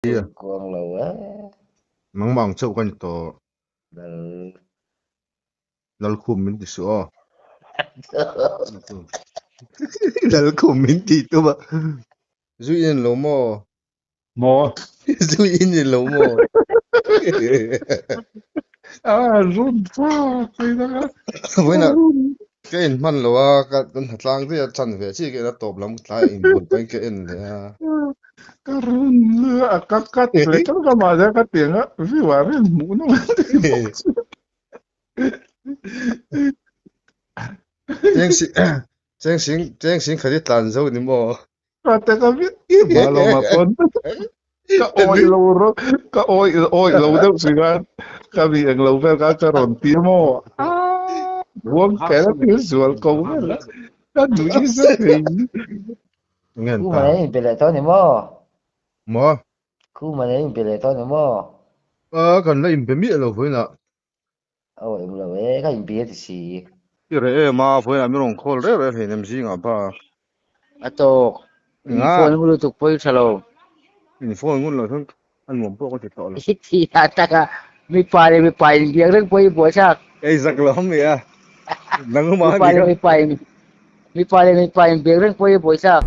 Kuang lo e. Nangmah ang chauh ka ni tawh. Lal. Lalkhum min ti suh aw. Lalkhum min ti tum a. Zu in lo maw? Maw? Zu in in lo maw? Ah, run fa kai na ka. Vawiinah ka in hman lo a, ka kan hna tlang daih a, chan ve chiah ka en a, tawp lam tlai a inbual pahin ka en leh a. Ka run a ka cut leh ka ka mahse ka tiang a view ah rin hmuh nawm an ti bawk si. Cheng si cheng sing cheng sing khat i tlan zo ni maw? Ka te ka vi ma lo ma pawn ka awih lo ro ka awih awih lo deuh si khan ka mi eng lo vel khan ka rawn ti maw ah buang kher a thil zual ko vel a ka nui za thei. Ngen Khu ta. man in pe leh tawh ni maw? Maw? Khu man in pe leh tawh ni maw? A kan la inbe miah lo vawiinah. Aw eng lo e, ka inbia ti si. I reh em a, vawiinah mi rawn call reuh reuh hleinem zingah ba. A tawk, in phone ngun lutuk pawh i tha lo. In phone ngun lo chuan a nuam pawh ka ti tawh lo. I ti a tak a, mipa leh mipa inbiak reng pawh i buaithlak. Ei zak lo a mi a, nangmah a Mipa ni leh kha. mipa in mipa leh mipa inbiak reng pawh i buaithlak.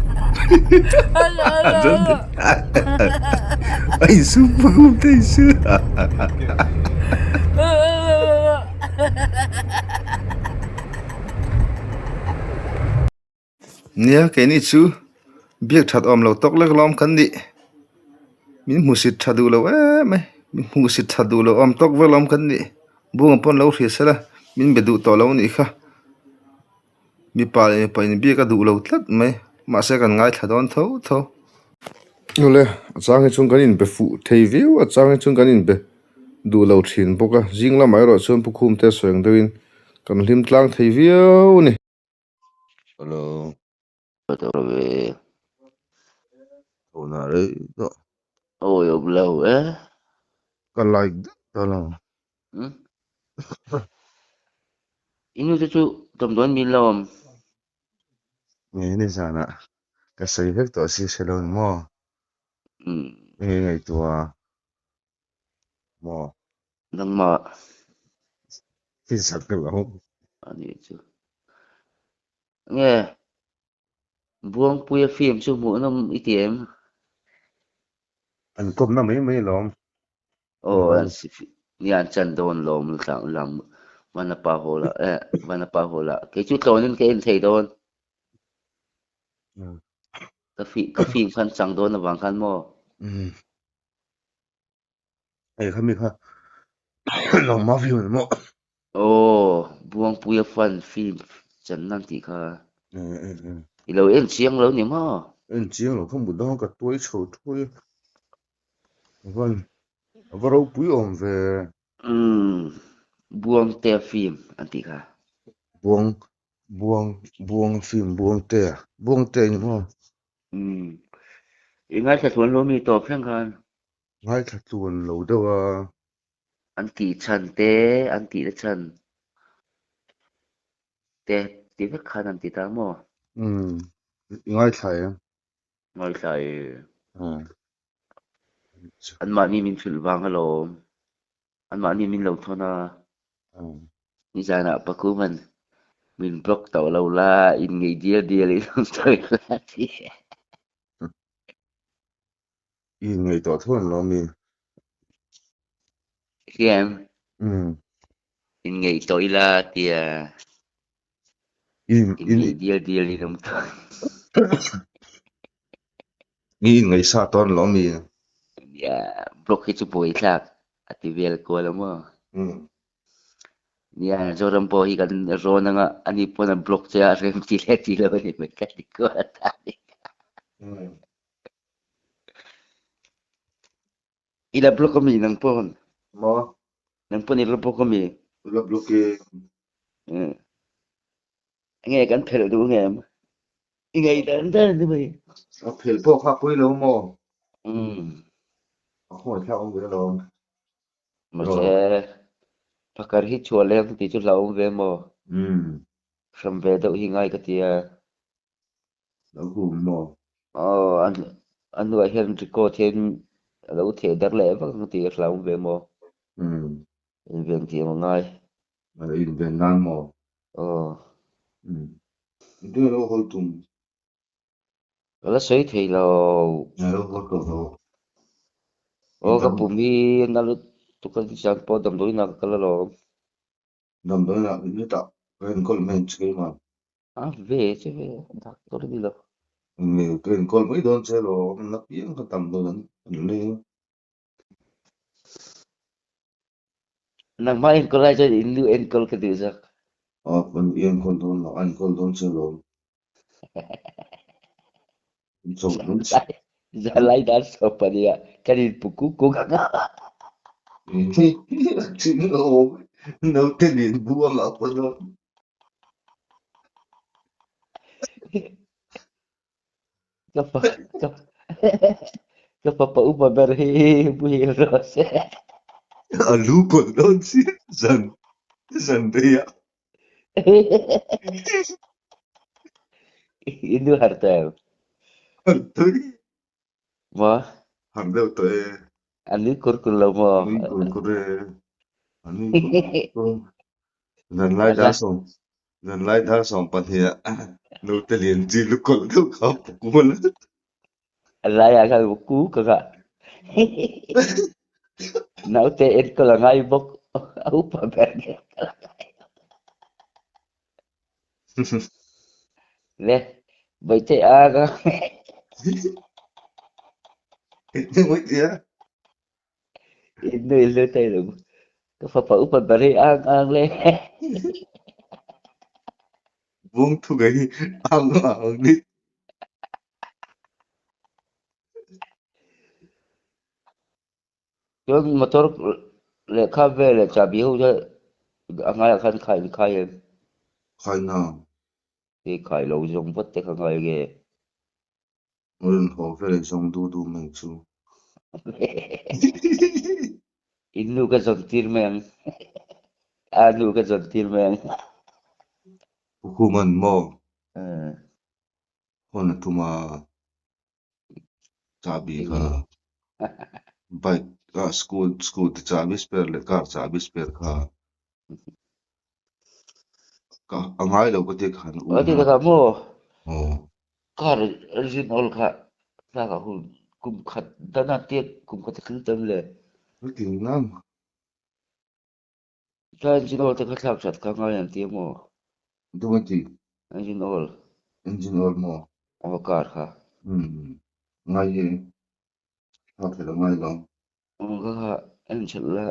A insum pahum thei si. Nia keini chu biak that awm lo tawk lek lawm kan nih min hmusit tha duh lo em mai min hmusit tha duh lo awm tawk vek lawm kan nih bunga pawn lo hria sela min be duh tawh lo a nih kha mipa leh mipa inbiak a duh lo tlat mai mahse kan ngaithla dawn tho tho. Awle a chang hi chuan kan inbe fuh thei viau a chang hi chuan kan inbe duh lo thin bawk a zing lamah erawh chuan pu khum te sawi ang deuhin kan hlim tlang thei viau a ni. Hello. Ve. Tuna rei tawh. Awi awm lo e. Ka like deuh ta lo. Hmm? Inu te chu damdawiin min lo awm. Nge ni zanah ka sawi vek tawh si hre lo ni maw? Hmm. Nge ngaihtuah maw? Nangmah. I zak lo. Ani chu. Nge Buangpuia film chu hmuhnawm i ti em? An kawmna mai mai lawm. Aw an nia an chan dawn lawm lam Vanapa hall ah eh Vanapa hall ah kei chu tlawnin ka en thei dawn. Ka fi ka film khan chang dawn avang khan maw? Hei kha mi kha nangma view ni maw? Aw Buangpuia fan film chan nan tih kha. I lo en chiang lo ni maw? En chiang lo kha mut dang ka tuai chho thuai a. Van a va ropui awm ve. Umm Buangtea film an tih kha. Buang Buang Buang film Buangtea Buangtea ni maw? Umm i ngaithla tluan lo mi tawp thleng khan. Ngaithla tluan lo deuh a. An tih chhan te, an tih na chhan te ti vek khan an ti ta maw? Umm, i ngaithla em? Ngaithla e. Anmahni min hrilh vang alawm. Anmahni min lo thawn a. Nizanah Pakuman min block tawh lo la, inngeih dial dial in awm tawh ila a ti. I inngeih tawh tho an lo mi? Hriam. Umm. Inngeih tawh ila tia. In in Inngeih dial dial in awm tawh. I inngeih sa tawh an lo mi? Nia, block hi chu buaithlak a ti vel kual a maw? Umm. Nia, Zoram pawh hi kan rawn anga ani pawn a block che a rem ti leh ti lo a ni mai ka ti kual a ta ni. Umm. I la block ami nang pawn? Maw? Nang pawn i la block ami? La block e. Nge kan phelh duh ngem? I ngei dan dan ni mai. A phelh pawh kha pui lo maw? Umm. A khawngaih thlak awm ve alawm. Mahse, phakar hi chhuah leng tih chu hlauhawm ve maw? Umm. Hram ve deuh hi ngai ka ti a. Lo hum maw? Aw, a hnuah hian record hian A lo theh darh leh vak ang tih ka hlau ve maw? Inven thiam a ngai. A inven nan maw? Aw. Engtin a lo hawi tum? Ka la sawi thei lo. A lo haw tawh lo. Aw ka pum hi a na lutuk a nizan pawh damdawiin ah ka kal alawm. Damdawiin ah hetah ka enkawl mai ang che keimah. A ve che ve doctor ni lo. Nge ka enkawl mai dawn che alawm na piang ka tam dawn an leng. Nangmah enkawl lai chuan in nu enkawl ka duh zawk. Aw kan i enkawl dawn lo a enkawl dawn che alawm. Zalai dan sawp a nia kan inpu kuk kuk ang a. Naute nen buang ah pawn a. Ka fa ka ka fapa upa ber hi muhil rawh se. A lu kawlh dawn si zan zan rei ah. I nu harh tawh em? Harh tawh e. Maw? Harh deuh tawh e. A nui kur kur lo maw? Nui kur kur e. A nui kur kur. Zanlai dar sawm zanlai dar 12 ah naute lian chi lu kawlh deuh kha a puk mawl a. A laiah khan kuk a kah. Naute enkawl a ngai bawk. A upa ber nge enkawl a ngai. Le, Bawihte a ka Bawihte a? In nui hlu thei lo. Ka fapa upa ber hi ang ang le. Vawng thu ka hi ang ang ni. Chuan motor lehkha vel leh chahbi ho chu a ngaiah khan khai in khai em? Khai na. Hei khai lo zawng vat te kha ngai nge? Rawn haw vel zawng du du mai chu. In nu ka zawn tir mai ang. A nu ka zawn tir mai ang. Pu Khuman maw? Hawn a tum a. Chahbi kha bike ah scooty chahbi spare leh car chahbi spare kha ka a ngai lo ka tia ka han um a. Kha maw aw car engine oil kha thlak ah hun kum khat dana tiat kum khat a thil tam le. Chutin nan. Kha engine oil te kha thlak that kha ngai an ti maw? Duh a ti. Engine oil. Engine oil maw? Aw car kha. Umm ngai e. Thlak that a ngai lo. Aw kha kha en that la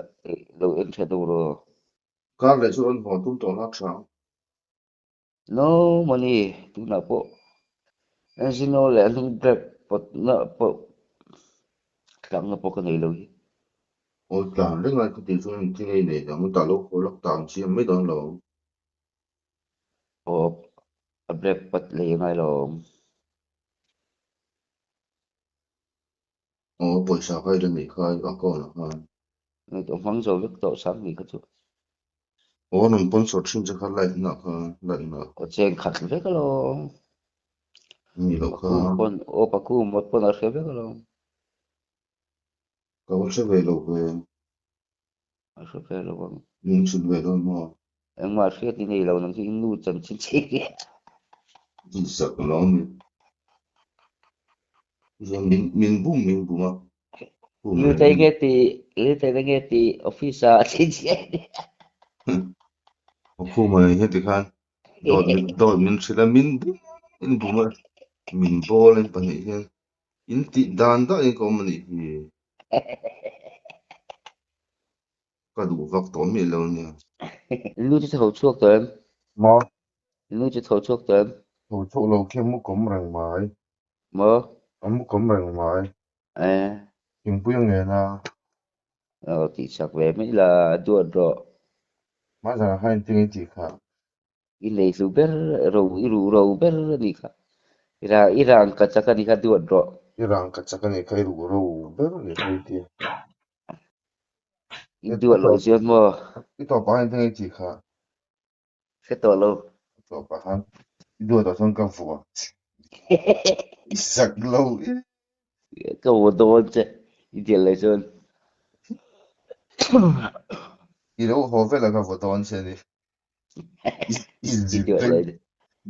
lo en that deuh rawh. Car leh chu rawn haw tum tawh la tha. No money tunah pawh engine oil leh a hnung brake pawt na pawh tlakna pawh ka nei lo hi. Aw tlan reng lai khawtih chuan engtin nge i neih ang tah lo haw lawk tah ang chiam mai dawn lo. Aw a brake pad lei a ngai lo awm. Aw pawisa kha i la neih kha i account ah khan. Ngaihtuah hmang zo vek tawh sang ni kha chu. Aw rawn sponsor thin che kha live na kha live na. Aw cheng khat vek alawm. Ni loh kha. Paku pawn aw paku mawt pawn a hre vek alawm. Ka va hre ve lo ve. A hre ve lo ang. Min hrilh ve dawn maw? Engmah hriat i nei lo nang chu i nu chanchin chhi hi. I zak lo a ni. Chuan min min bum min bum a. Bum Lu reng thei in. nge ti lu thei nge ti office ah a chhin chhi a ni. Aw khuma nen hian tikhan dawt min dawt min hrilh a min bum min bum a min bawl in pahnih hian in tih dan dan in ka awm a nih hi. Ka duh vak tawh miah lo nia. Nu chu tho chhuak tawh em? Maw? Nu chu tho chhuak tawh em? Tho chhuak lo khi a mu kawm reng mai. Maw? A mu kawm reng mai. Eh. Thingpui a ngen a. Aw tih chak ve mai la, duat rawh. Hmazah kha engtin i tih kha? I lei hlu ber ro i ruh ro ber a nih kha. I rang i rang ka chak a nih kha duat rawh. I rang ka chak a nih kha i ruh ro ber a nih kha i ti. I duat loh chuan maw? I tawpah khan engtin i tih kha? Hre tawh lo. I tawpah khan i duat ah chuan ka vuah che. I zak lo e. Ka vuah dawn che. I dial lai chuan. I lo haw vel a ka vaw dawn che ni. I I zin dial daih lai.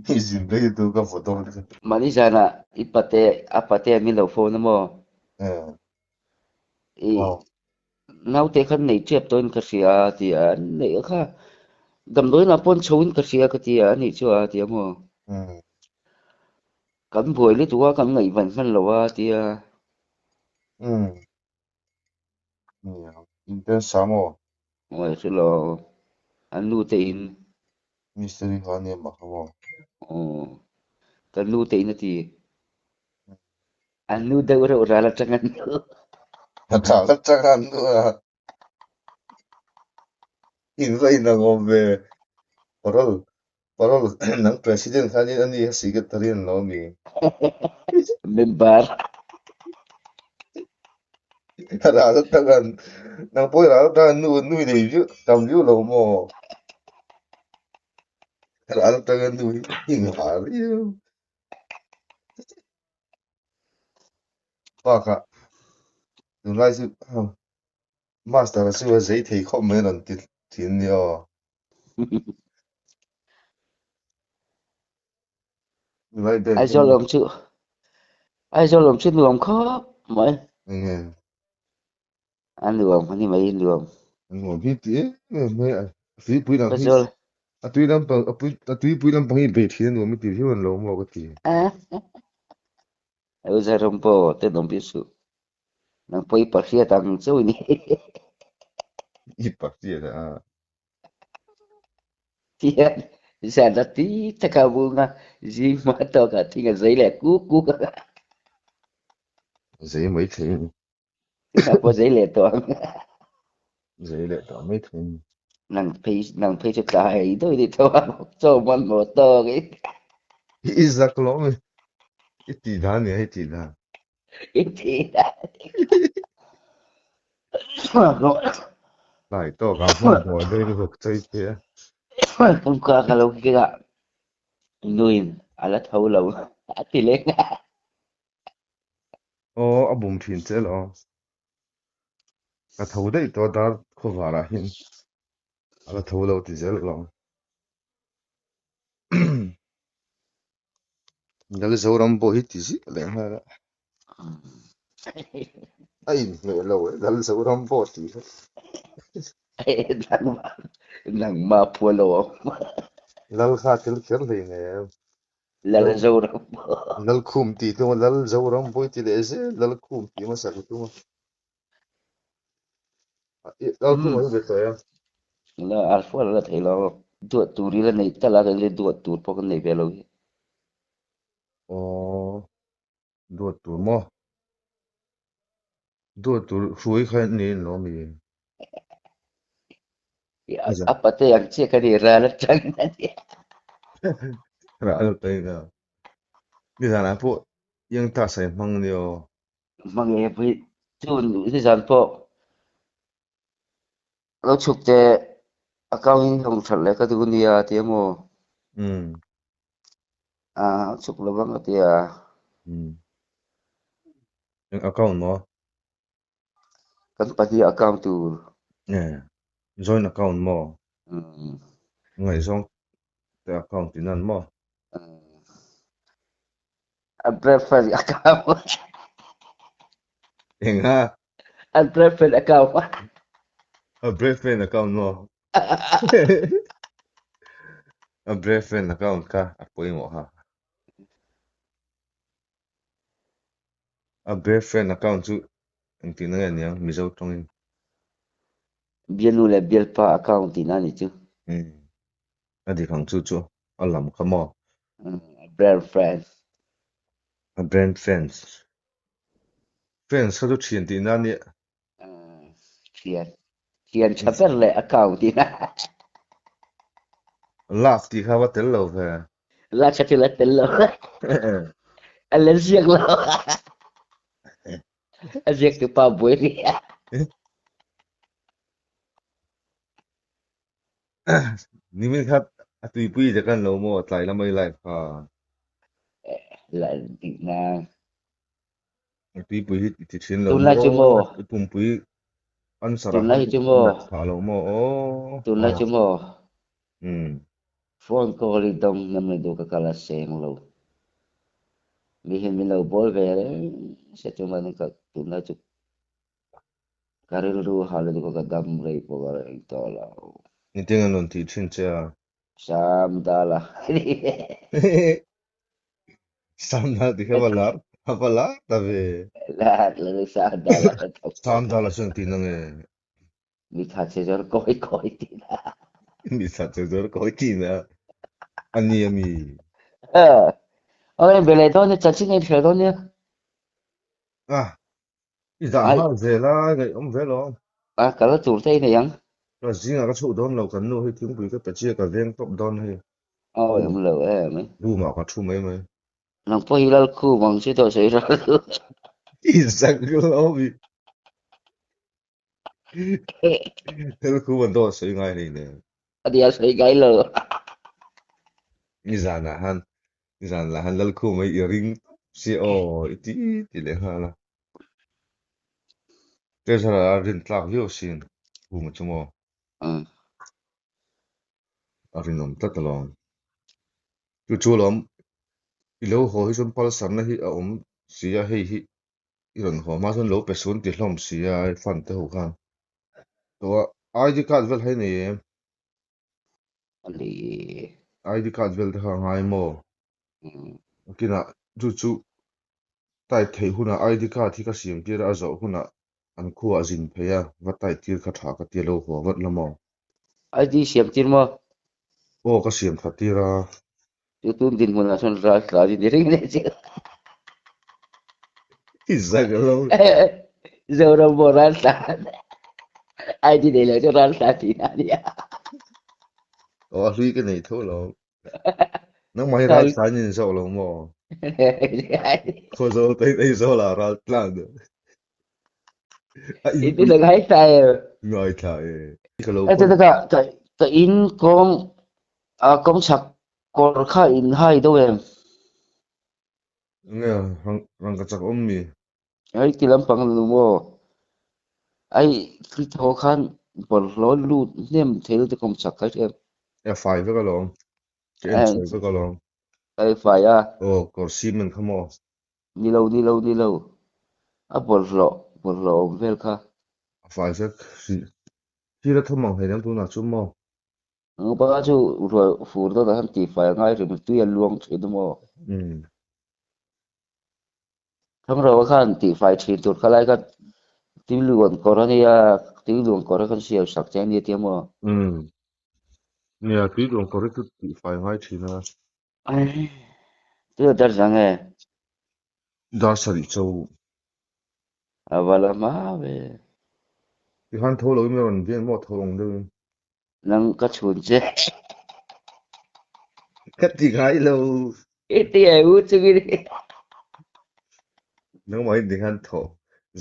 I zin daih tu ka vaw dawn che. Mahni zanah i pate a pate min lo phone a maw? I naute khan nei tep tawhin ka hria a ti a, an neih kha damdawiin ah pawn chho in ka hria ka ti a, anih chu a ti a maw? Kan buai lutuk a, kan ngaihvan hman lo a ti a. Nia, intense a maw? Ngaih hre lo, an nu te in. Mystery kha ania mah kha maw? Aw, kan nu te in a ti. An nu deuh reuh ral atang an nu. Ral atang an nu a. In va inang awm ve. Parol, parol, nang president khanin ani a secretary an lo ami? Member. Ral atang an, nang pawh i ral atang an nu, nu i nei viau, tam viau lo maw? Ral atang an nu hi i nghah viau. Bakah tunlai chu Master a chu a zei thei khawp mai a rawn ti thin nia aw. Tunlai band hian Aizawl awm chu Aizawl awm chu nuam khawp mai. Enge? A nuam a ni mai nuam. A nuam hi ti em em mai a. Tuipui lam hi Aizawl a tui lampang a pui a tuipui lampang hi bei thin a nuam i ti viau an lo maw ka ti. Aizawl pawh tenawm bik suh. Nang pawh i pahriat ang chauh i ni. I pahriat a. Tihian zan a ti tak a bunga zing hma tawkah thing a zei leh kuk kuk a. Zei mai thei a ni. Tunah pawh zei leh tawh ang. Zei leh tawh mai thei a ni. Nang phei nang phei chu tlai deuh i ni tho a, chaw hmanhmawh tawk i. I zak lawm i. I tih dan nia i tih dan. I tih dan. Tlai tawk ah hmanhmawh deuh in vawk chei che a. Kawngka ka lo kik a, nuin a la tho lo a ti leng a. Aw a bum thin che lo. Ka tho daih tawh a dar khawvar ah hian a la tho lo ti zel lo. Lalzoram pawh hi ti ziah leh nghal a. A inhmeh lo e Lalzoram pawh tih hi. Nangmah phuah lo awm. Lal kha tel kher hlei nem. Lalzoram. Lalkhum tih tum a Lalzoram pawh i ti leh zel Lalkhum tih hmasa ka tum a. Lalkhum an be tawh em? La alpha la thei lo. Duat tur i la neih tal a kan le duat tur pawh kan nei ve lo hi. Aw duat tur maw? Duat tur hruai kha an nei lo mi? A pate ang chiah ka ni ral atang a nia. Ral atang a. Nizanah pawh iang ta sai hmang nia aw. Hmangaih pui chu nizan pawh lo chhuk teh a kau in hawng that leh ka duh nia a ti a maw? A chhuk lo vang a ti a. Eng account maw? Kan pahnih account tur. Joint account maw? Ngaihzawng te account tih nan maw? A breakfast account. Eng a? A breakfast account. A breakfast account maw? A breakfast account kha a pawimawh ha. A breakfast account chu engtin nge niang Mizo tawngin? Bialnu leh bialpa account tihna a nih chu. A dik ang chu chu a lam kha maw? A brand friends. A brand fans. Fans kha chu thian tihna a nia. Thian. Thian tha ber leh account tihna. Love tih kha va tel lo ve. Love kha chu la tel lo. A la ziak lo. A ziak tu pa buai ria. Nimin kha a tuipui te kan lo maw tlai lamai live kha. La tihna. Tuipui hi i ti thin lo Tunlai maw? chu maw? I pumpui answer ah Tunlai khan hi chu maw? nat phah lo maw? Aw. Tunlai chu maw? Umm. Phone call hi dawng ngam le duh ka kal a seng lo. Mi hian min lo bawl ve reng se chuan ka tunlai chu ka rilru hah lutuk a ka dam rei pawh ka reng tawh lo. Engtin an rawn tih thin che a? Sam Dala. Sam Dala tih kha va lar a va lar ta ve. Lar lo e Sam Dala ka thawk. Sam Dala chuan tih na nge? Mi tha che zawr kawi kawi tih na. Mi tha che zawr kawi tih na a ni a mi? Ok, be leh dawn nia, chanchin a inhrilh dawn nia. Ah, i dah nghal zel a, ngaihawm ve lo. A, ka la tur te i nei ang. Ka zingah ka chhuh dawn lo, kan nu hi thingpui ka pe chiah, ka veng tawp dawn hei. Awi awm lo em. Room ah ka thu mai mai. Nang pawh hi Lalkhum ang chu tawh sawi ral. I zak lo mi. Lalkhum an dawt sawi ngai nei nen. A nia sawi ngai lo. Nizanah han nizan lah han Lalkhum hi i ring tawp si aw i ti ti leh nghal a. Treasurer a rin tlak viau sin Khuma chu maw? A rinawm tlat alawm. Chu chu alawm i lo haw hi chuan palsarna hi a awm si a, hei hi i rawn haw hma chuan lo pe sun ti hlawm si a i fan te ho khan. Tawh a ID card vel hai nei em? ID card vel te kha a ngai maw? Nakinah chu chu type theih hunah ID card hi ka siam tir a, a zawh hunah an khuaah a zin phei a, va type tir kha tha ka ti a lo haw vat la maw? ID siam tir maw? Aw ka siam that tir a. Chu tun dinhmunah chuan ral tla ni reng leh che. I zak lo. Zoram pawh ral tla ID nei lo chu ral tla tihna a nia. Aw a hlui ka nei tho lo. Nangmah hi ral tla in in zawh lo maw? Khawzawl te in ei zawl ah ral tla na. A in I la ngaithla em? Ngaithla e. Ka lo Heti taka ka in kawng a kawng chhak kawr kha in hai deuh em? Nge rangka chak awm mi? Hei ti lampang lu maw? Ai thil thaw khan bawlhhlawh lut hnem thei lutuk kawng chhak kha hriat. E fai vek alawm. Ka en chho vek alawm. Ai fai a. Aw kawr cement kha maw? Ni lo, ni lo, ni lo. A bawlhhlawh, bawlhhlawh awm vel kha. A fai vek hrih. Thil a thawm ang hleinem tunah chu maw? Upa chu ruah fur dawnah khan tihfai a ngai rim tui a luang thin a maw? Umm. Thangrova khan tihfai thin tur kha lai khan tui luan kawr a nia, tui luan kawr a kan siam sak che a nia tia maw? Umm. Nia, tui luan kawr hi chu tihfai a ngai thin a. Ai, tui a dar zang e. Dar sarih cho. A va la hma ve. Tikhan tho lo in a rawn bian maw tho ang deuh in. Nang ka chhun che. Ka ti ngai lo. I ti e u chungin. Nangmah in tikhan tho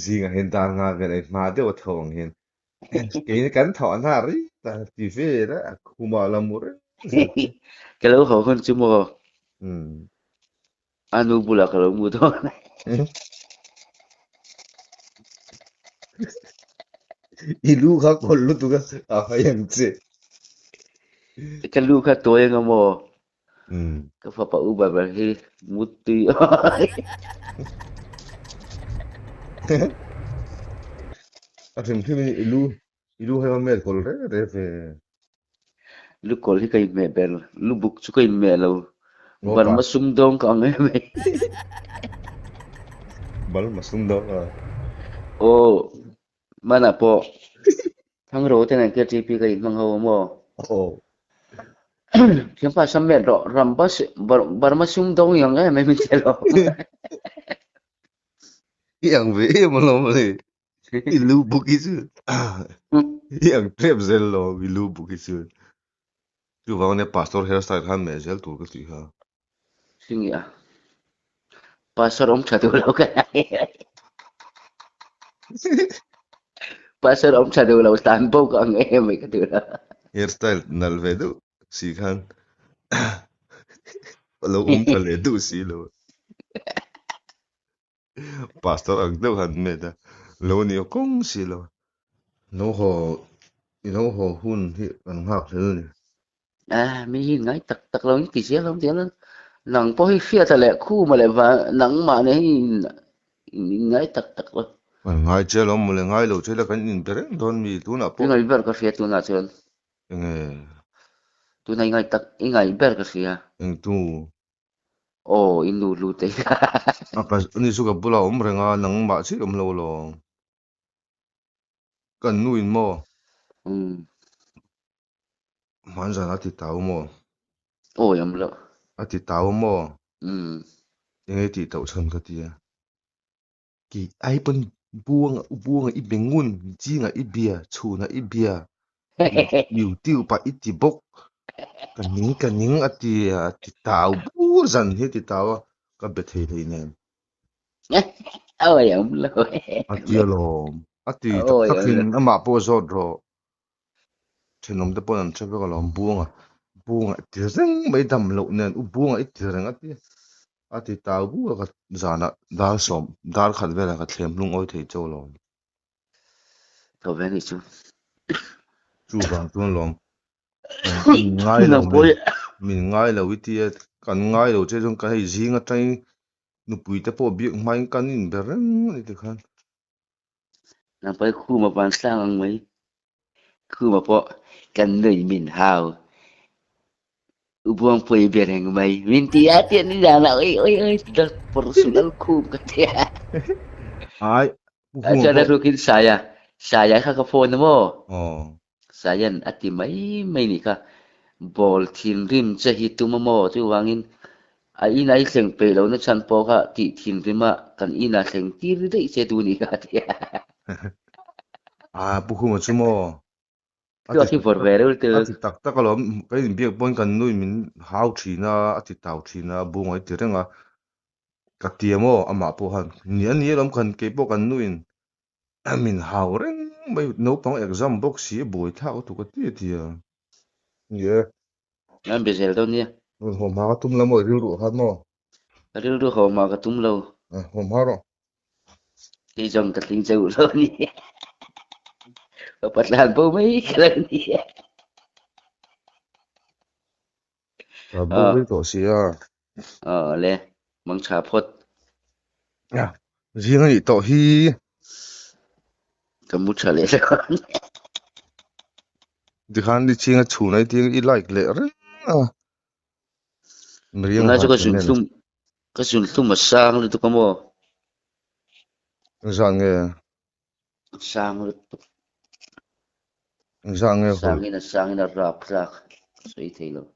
zingah hian dar nga vel ei hma deuh a tho ang hian. Keini kan thawh hna ri ta ti vel a khumah la mu reng zel che. Ka lo haw hun chu maw? A nu bulah ka lo mu dawn. I lu kha kawl lutuk a, a hai ang che. Ka lu kha tawi anga maw? Ka fapa u ber ber hi mutui A hrim hrim in i lu i lu hei mel kawl re re ve. Lu kawl hi ka inhmeh ber lu buk chu ka inhmeh lo. Balma sumdawng ka ang em mai. Balma sumdawng a. Aw hmanah pawh Thangro te nen KTP ka inhmang ho a maw? Aw. Thiampa sam met rawh Ramba Burma sumdawng i ang em mai min ti lo. I ang ve em alawm le. I lu buk hi chu i ang tlem zel lo i lu buk hi chu. Chuvang ania pastor hairstyle khan meh zel tur ka tih kha. Hringi a pastor awm tha duh lo ka Pastor awm tha duh lo tan bo ka ang em mai ka duh lo. Hairstyle nalh ve deuh si khan a lo awm tha leh duh si lo. Pastor ang deuh han met a, lo ni aw kawng si lo. Lo haw, i lo haw hun hi kan nghak hlel a ni. A, mi hi ngai tak tak lo in ti zel awm zel a, nang pawh hi hriata leh khuma leh va nangmah nen hi in ngai tak tak lo. Kan ngai che alawm mawle, ngai lo che ila kan inbe reng dawn mi tunah pawh. I ngaih ber ka hria tunah chuan. Enge? Tunah i ngai tak, i ngaih ber ka hria. Engtu? Aw, i nu lu te hi. A ka, ani chu ka bulah awm reng a, nangmah chiah awm lo alawm. Kan nu in maw? Umm. Hmanzan a ti tau maw? Awi awm loh. A ti tau maw? Umm. Enge tih tauh chhan ka ti a. Ki ai pawn buanga u buanga i be ngun, zinga i bia, chhuna i bia, YouTube ah i ti bawk. Ka ning ka ning a ti a ti tau bur zan hi a ti tau a, ka be thei hlei nen. Awi awm lo. A ti alawm. A ti tak takin amah pawh zawt rawh. Thenawm te pawn an hre vek alawm Buanga Buanga i ti reng mai dam loh nen u Buanga i ti reng a ti a ti tau bur a ka zanah dar sawm dar khat velah ka thlem hlung awi thei chauh alawm. Tho ve anih chu. Chuvang chuan alawm min ngai lo mai min ngai lo i tia kan ngai lo che chuan ka hei zing atangin nupui te pawh biak hmain kan inbe reng a ni tikhan. Nangpai khuma van sang ang mai. Khuma pawh kan nui min hau. U Buangpui be reng mai. Min ti a tiah ni dan ah oi oi oi dal porsulal khum ka tia. Ai, Pu Khuma Chuan a pawh. rukin Saia, Saia kha ka phone a maw? Aw. Saian a ti mai mai nih kha. Ball thinrim che hi tum a maw? Chuvangin a ina i thleng peih lohna chhan pawh kha tih thinrim a kan ina thleng tir daih che tu nih kha a ti a. Ah, Pu Khuma chu maw? A Chu ti a thi tak vawr tak ve reuh a lutuk. ti tak tak alawm. Ka inbiak pawn kan nuin min hau thin a, a ti tau thin a, bunga i ti reng a. Ka ti a maw? Amah pawh khan ni a ni alawm khan keipawh kan nuin Min hau reng mai, naupang exam bawk si a buai thlak lutuk a ti a ti a. Ni e. An be zel dawn nia. Rawn haw hma ka tum lo maw i rilru ah khan maw? Ka rilru haw hma ka tum lo. A, haw hma rawh. Kei zawng ka tling chauh lo a ni. Ka patlan bo mai ka lo ni. Ka bo rei tawh si a. Aw le, mang tha phawt. Zing a nih tawh hi. Ka mu tha leh dawn. Tikhan i ching a chhun ai tiang i like leh reng a. Tunlai chu ka zunhlum ka zunhlum a sang lutuk a maw. Engzah nge? Sang lutuk. Engzah nge hawlh? Sangin a sangin a rap tlak ka sawi thei lo.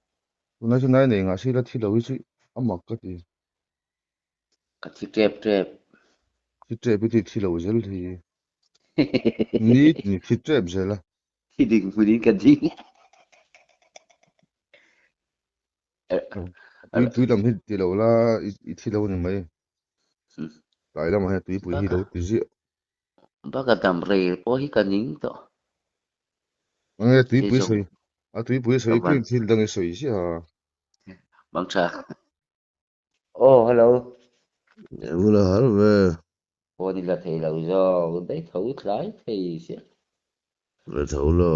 Tunlai chu nai nei ngah si la thi lo hi chu a mak ka ti. Ka thi tep tep. Thi tep hi ti thi lo zel hi. Ni ni thi tep zel a. Thi ding hmunin ka ding. Tui tui lam hi ti lo la i thi lo ni mai. Tlai lamah hian tuipui hi lo ti ziah. Baka dam rei pawh hi ka ning tawh. Enge tuipui sawi a tuipui sawi pian thil dang i sawi ziah a. Mang tha. Aw hello. Bula har ve. Phone i la thei lo zawk daih tho tlai thei sia. La tho lo.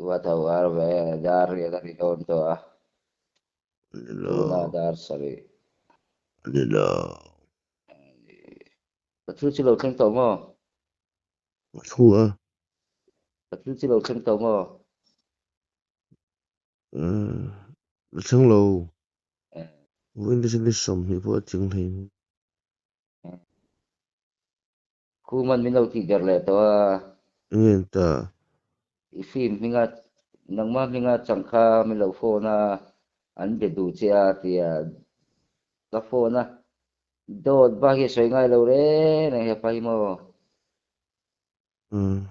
Va tho har ve dar riat a ri dawn tawh a. Ni lo. Tuna dar sarih. Ni lo. Ka thil chu lo thleng tawh maw? Ka thu a. Ka thil chu lo thleng tawh maw? La thleng lo. Vawiin te chu ni 20 pawh a tling hlei mai. Khuman min lo tih der leh tawh a. Enge an ta? I film hminga nangmah hminga changkha min lo phone a, an be duh che a tia ka phone a, dawt bak hi a sawi ngai lo reng reng hepa hi maw? Umm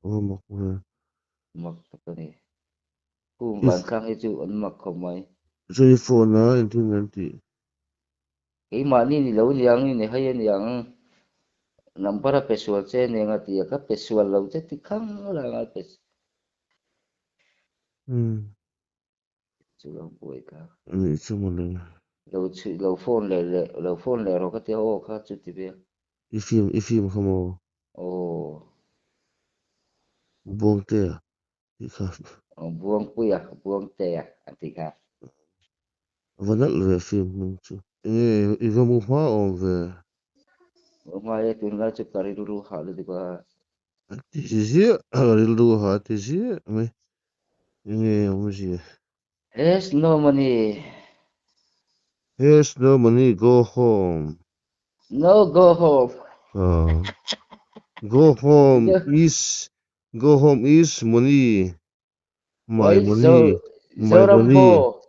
aw mak ve. Mak tak a ni. Khum vantlang hi chu an mak khawp mai. Chuan i phone a engtin an tih? Keimahni ni lo niang i ni hai a niang. Number a pe sual che nen a ti a, ka pe sual lo che ti khang lang a pe Umm. Chu lo buai ka. Anih chu mawle. Lo chhui lo phone leh leh lo phone leh rawh ka tia aw kha chu ti vel. I film i film kha maw? Aw. Buangtea tih kha. Aw Buangpuia Buangtea a tih kha. A va nalh ve film hming chu. Enge i va mu hma awm ve. Mu hma e tunlai chu ka rilru hah lutuk a. A ti ziah ka rilru hah a ti ziah mai. Enge awmzia. Has no money. Has no money go home. No go home. Ah. Go home is go home is money. My Oi money. zo My Zoram money. bo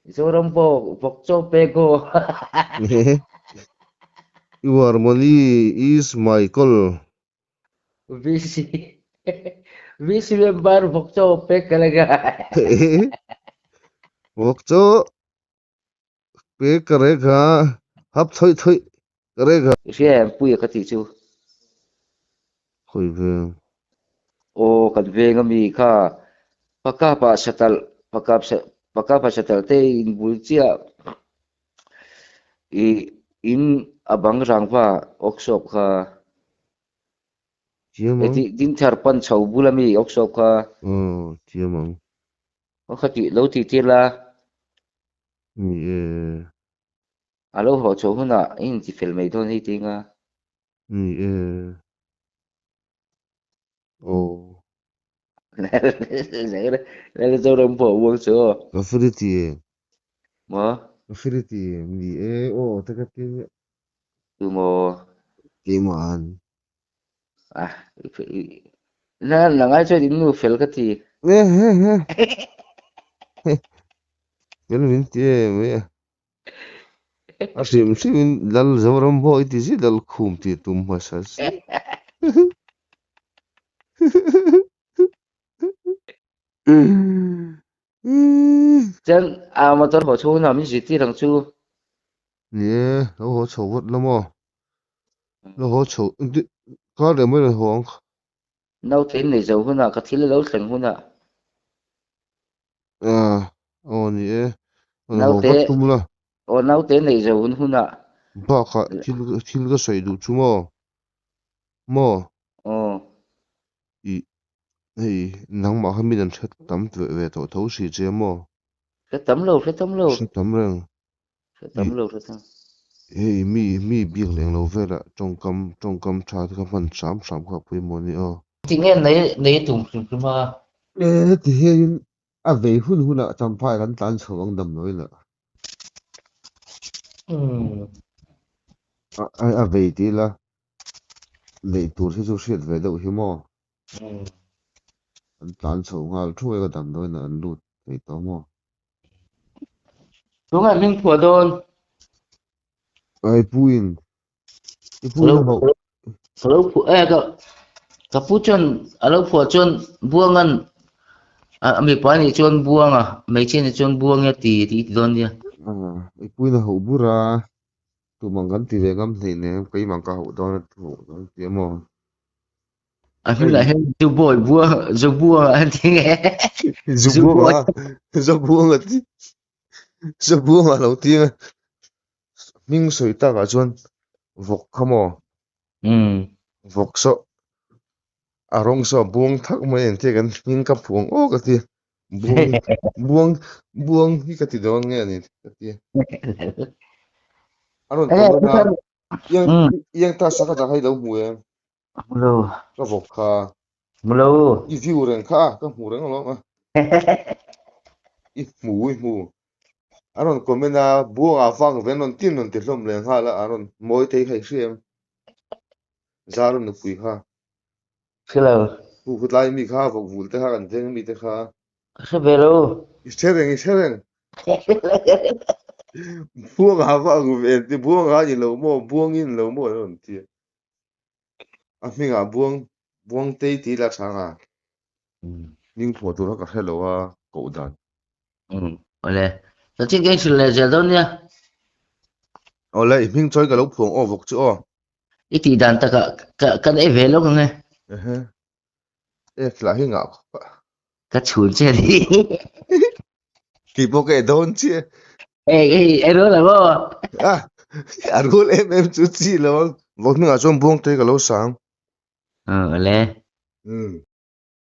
Zoram bo vawk chaw pe go. Your money is my call. VC VC member vawk chaw pek ka la ngai. Vawk chaw pek ka rek a, hap thawih thawih ka rek a. I hria em Puia ka tih chu. Khawi veng. Aw kan veng ami kha Pakapa satalh Pakap Pakapa satalh te inbul chiah i in a bang rangva workshop kha. Thiam ang. Heti Dinthar pan chho bul ami workshop kha. Aw thiam ang. Aw kha tih lo tih tir la. Ni e. A lo haw chho hunah i inti fel mai dawn hei ting a. Ni e. Aw. Lal Zoram pawh a uang chu aw. Ka free ti em? Maw? Ka free ti em? Ni e aw te ka ti nia. Tu maw? Keimah an. Ah, na nang ai chuan in nu fel ka ti. Fel min ti em mai a. A hrim hrim in Lal Zoram pawh i ti zia Lal khum tih tum hmasa si. Chuan a motor haw chhung hunah min zirtir ang chu. Ni e, lo haw chho vat la maw? Lo haw chho, kar leh mai rawn haw ang. Naute in nei zo hunah ka thil a lo thleng hunah. Ah, aw ni e, rawn haw Naute, vat tum la. aw naute nei zo hun hunah. Bakah thil thil ka sawi duh chu maw? Maw? Aw. Ih, hei nangmah kha min an hre tam ve ve tawh tho si che maw? Hre tam lo, hre tam lo. Hre tam reng. Hre tam Ih, lo, hre tam. hei mi mi biak leng lo velah tawngkam tawngkam tha te kha hman hram hram kha a pawimawh a ni aw. Tinge nei nei tum hrim hrim a? E, heti hianin a vei hun hunah champhai kan tlan chho ang damdawi lah. Umm. A a vei tih ila neih tur hi chu hriat ve deuh hi maw? Umm. An tlan chho nghal thuai ka damdawiin ah an lut thei tawh maw? Tunah hming phuah dawn. I pu in i pu in a hauh. Ka lo phuah e ka ka pu chuan a lo phuah chuan Buangan a mipa nih chuan Buanga hmeichhia nih chuan Buangia ti ti ti dawn nia. I pu in a hauh bur a tumang kan ti ve ngam hleinem keimah ka hauh dawn a hauh dawn ti a maw? A hminah hian Zubawi Buang Zubuanga an ti nge. Zubuanga Zubuanga ti Zubuanga lo ti nge. Hming sawi takah chuan vawk kha maw? Umm. Vawk saw a rawng saw a buang thak mai ang tia kan hming ka phuang aw ka ti. Buang buang buang hi ka ti dawn nge a ni ka ti. A rawn comment a iang iang ta sak atang kha i lo hmu em? Hmu lo. Ka vawk kha. Hmu lo. I view reng kha ka hmu reng alawm a. I hmu i hmu. A rawn comment a buangah vang ven rawn tin rawn ti hlawm leh nghal a a rawn mawi thei kha i hria em? Zara nupui kha. Hre lo. Pu Khutlai mi kha vawk vul te kha kan veng mi te kha. Ka hre ve lo. I hre reng i hre reng. Buangah vang ven ti buangah a ni lo maw buangin lo maw a rawn ti a. A hmingah buang Buangtei tih la chhang a. Hming phuah tur kha ka hre lo a koh dan. Umm awle. Sachin ka inhrilh leh zel dawn nia. Awle i hming chawi ka lo phuang aw vawk chu aw. I tih dan takah ka kan ei ve lawk ang e. Ehe. Ek lah hi ngah khawp a. Ka chhun che a ni. Keipawh ka ei dawn chiah. Hei hei a rual ang aw. A a rual em em chu chi lo ang. Vawk hmingah chuan Buangtei ka lo sang. Awle. Umm.